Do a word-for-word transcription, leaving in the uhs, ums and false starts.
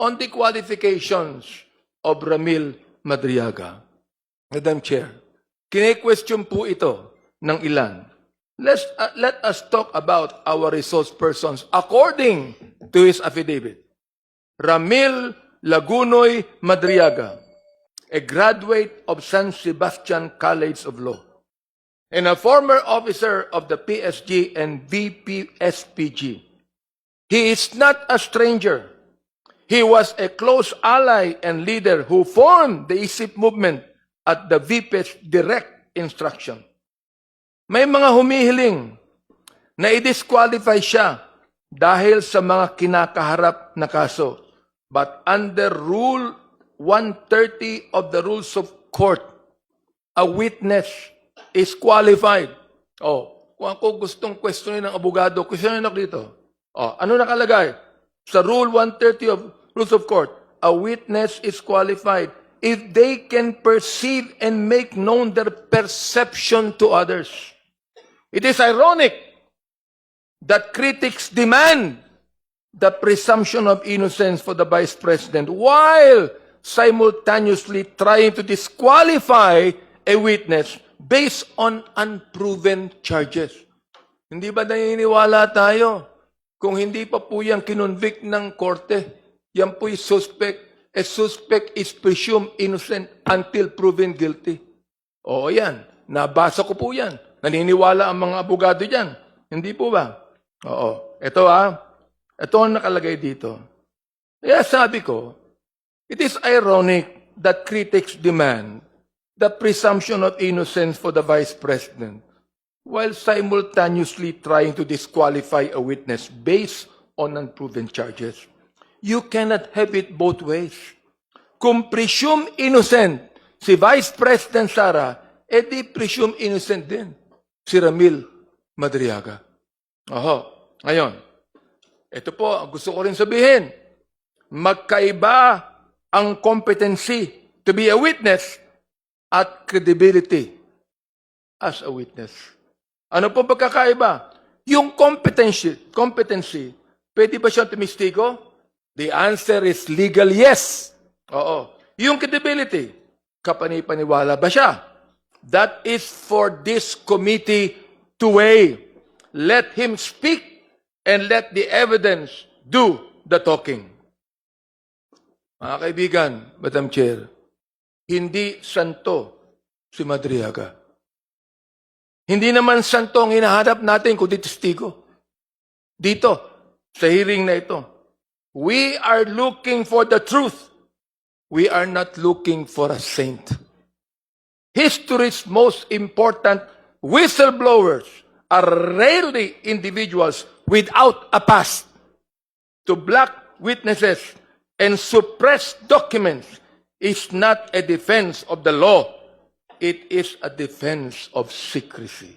on the qualifications of Ramil Madriaga. Madam Chair, kine-question po ito ng ilan. Let's, uh, let us talk about our resource persons according to his affidavit. Ramil Lagunoy Madriaga, a graduate of San Sebastian College of Law and a former officer of the P S G and V P S P G. He is not a stranger. He was a close ally and leader who formed the isip movement at the V P's direct instruction. May mga humihiling na i-disqualify siya dahil sa mga kinakaharap na kaso. But under Rule one thirty of the Rules of Court, a witness is qualified. Oh, kung ako gustong questionin ng abogado, questionin ako dito. Oh, ano nakalagay? Sa Rule one thirty of Rules of Court, a witness is qualified if they can perceive and make known their perception to others. It is ironic that critics demand the presumption of innocence for the Vice President while simultaneously trying to disqualify a witness based on unproven charges. Hindi ba naniniwala tayo kung hindi pa po yan kinonvict ng korte, yan po'y suspect, a suspect is presumed innocent until proven guilty? Oo, yan. Nabasa ko po yan. Naniniwala ang mga abogado dyan. Hindi po ba? Oo. Ito, ah. Ito ang nakalagay dito. Kaya sabi ko, it is ironic that critics demand the presumption of innocence for the Vice President while simultaneously trying to disqualify a witness based on unproven charges. You cannot have it both ways. Kung presume innocent si Vice President Sara, eh di presume innocent din si Ramil Madriaga. Oho. Ngayon, ito po, ang gusto ko rin sabihin, magkaiba ang competency to be a witness at credibility as a witness. Ano po pagkakaiba? Yung competency, competency, pwede ba siyang tumistigo? The answer is legal yes. Oo. Yung credibility, kapanipaniwala ba siya? That is for this committee to weigh. Let him speak and let the evidence do the talking. Mga kaibigan, Madam Chair, hindi santo si Madriaga. Hindi naman santo ang hinahanap natin kundi testigo. Dito, sa hearing na ito, we are looking for the truth. We are not looking for a saint. History's most important whistleblowers are rarely individuals without a past. To block witnesses and suppress documents is not a defense of the law. It is a defense of secrecy.